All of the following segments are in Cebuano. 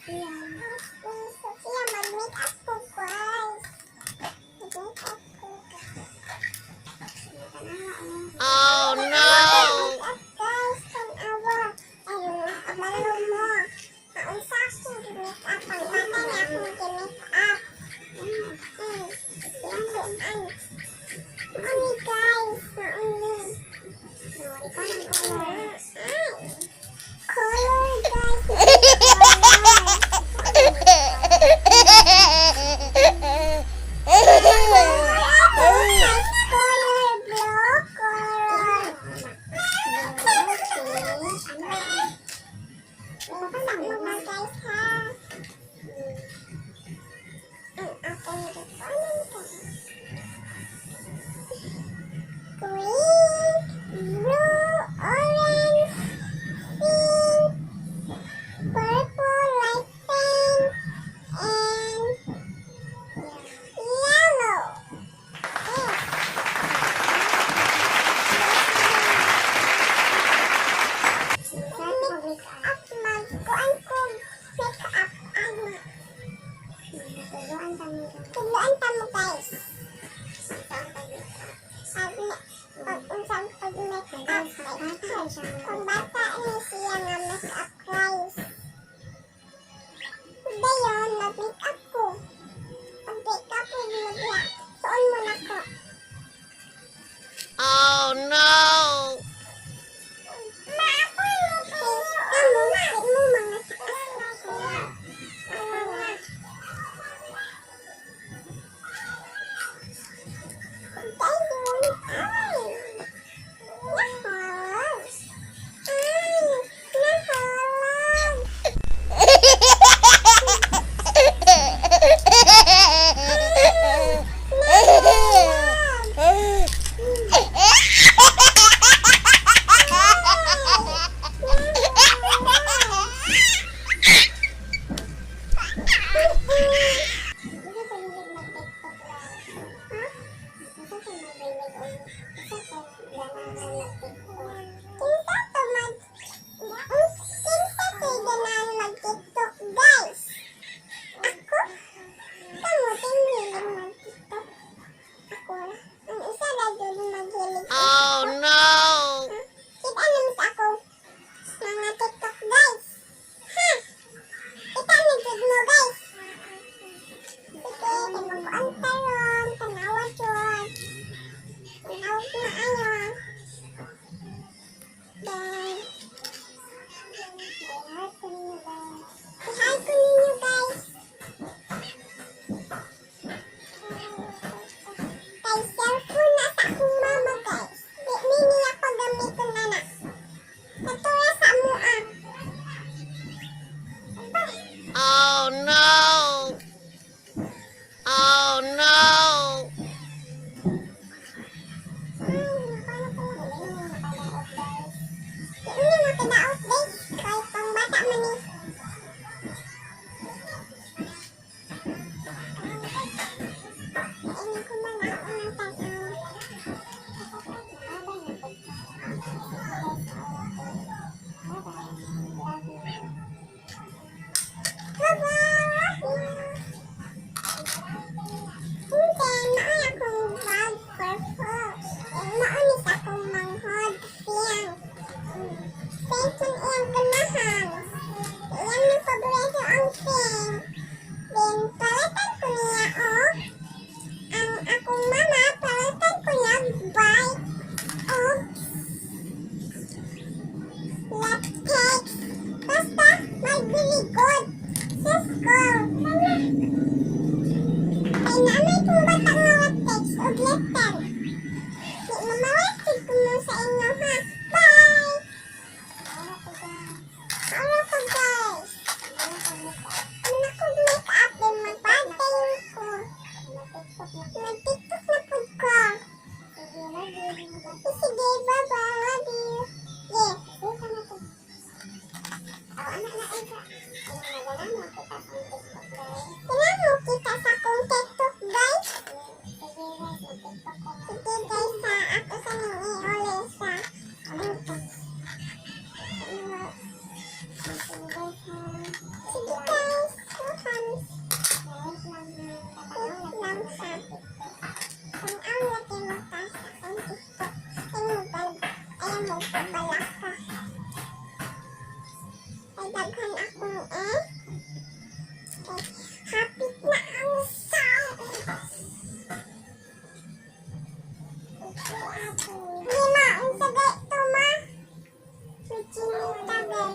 House ni Sophia, mag-make up ko, guys. Mag-make up ko. Oh no! Make up, guys, tanawa. Ayun, kabalo mo. Naunsa akong gi-make up. Ang bata niya akong gi-make up. Yan. Mao ni, guys. Mao ni. Ay. Color, guys. Color. Color blue, color. Okay. Ano? Mga guys, ha? Ang akong gikuanan ko. Green, blue, orange, pink, purple, light pink, and yellow. Yes. Make up, magkuan ko make up ana. Tudloan ta mo, guys. Pag unsang pag make up, kung bata ni siya nga make up, guys. Dayon mag make up ko. Pag make up ko, magla. Suon mo na ko. Oh no! Ma, ako kamo, di mo mga ko. Ako nga. Dayon, ay. Nahulog. Ay, nahulog. Nahulog. Nahulog. Hindi ko hilig mag-TikTok lang. Ha? Unsa ko mahilig o unsa ko ganahan mag-TikTok? Kinsa to mag kinsa to'y ganahan mag-TikTok, guys? Ako? Kamo ting hilig mag-TikTok? Ako ra. Ang isa ra jud maghilig sa Oh TikTok. no! Ha? Kita naman sa ako mga TikTok, guys. Ha? Kita ni jud mo, guys. Sige, kay magkuan taron, tanawa jud. Tanaw na ayo. Then, i-hi ko ninyo, guys. I-hi ko ninyo, guys. Kay cellphone na sa akong mama, guys. Di ni niya ko gamiton na na. Kato ra sa amoa. Oh no! Oh no! Ay, paano ko na hindi mo makadaot, guys. Di mo makadaot, guys. Kahit pang bata man eh. Kainin ko man ang unang tanaw. Bye-bye! Love you! And then, maoy akong bag purple. And mao ni sa akong manghod, pink. Pink man iyang ganahan. Iyang nang paborito ang pink. Then, palitan ko niya og ang akong mama, palitan ko niya bike og latex. Basta magbili good sa school. Kay naamay kong bata nga latex og letter. Di mamawasig ko mo sa inyo, ha. Bye! Ano ko, guys? Ano ko make up din mag-birthday ko. Mag-TikTok na pud ko. Sige, bye-bye. Love you. Yeah. Kailangan mo kita sa akong TikTok, guys. Sige, guys, ha. Ako sa nang iuli sa TikTok. Sige, guys. Daghan akong eh. Kay hapit na ang song. Di ma, unsa ba ito, ma? May chinita bell.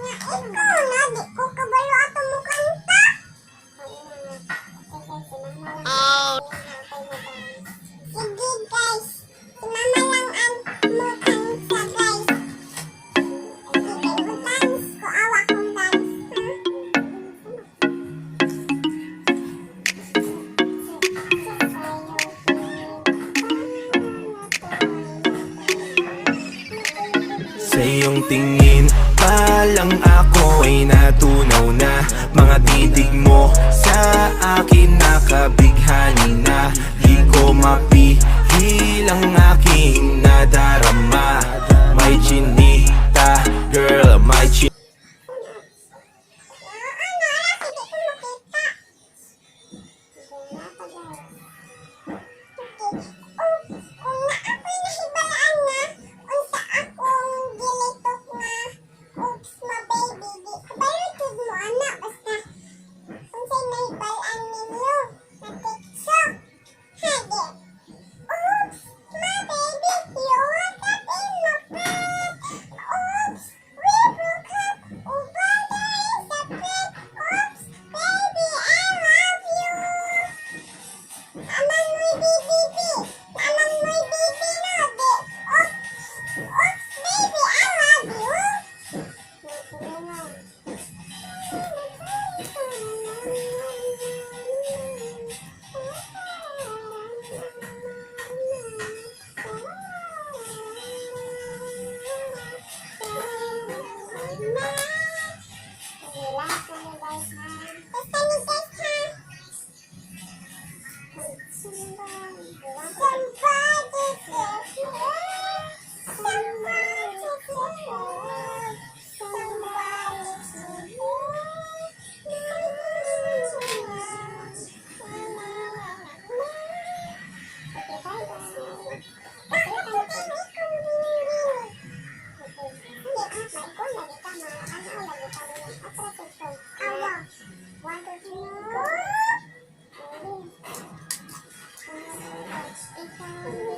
Nga ikaw na, di ko kabalo ato mo kanta. Oh. Sige guys, si mama lang ang mukanta, guys. Sige, mo dance ko, awa kong dance, ha? Sa iyong tingin pa lang ako ay natunaw na. Mga titig mo sa akin nakabighani na. Di ko mapigil ang aking nadarama. My chinita, girl, my chinita. Ano, ala, sige ko makita. Sige na pa, guys. Okay. Oh, kung naa ko'y nahibalaan na, unsa akong gilitok nga, "Oops, ma baby," di kabalo jud mo ana, basta unsay nahibalaan ninyo na picture. Ha, di. Oops, my baby, you woke up in my bed. Oops, we broke up. Uban is a bed. Oops, baby, I love you. Naman mo'y BBB. Naman mo'y BB no, di. Oops, oops, baby, I love you. Relax na ni guys ha. Basta ni guys ha. Somebody says somebody says somebody says. Okay, bye bye. Bakit ang hindi, ah, maikon lagi ka, ma, ano, lagi ka rin. Atras ito. Awa. One, two, three, go! Ikaw.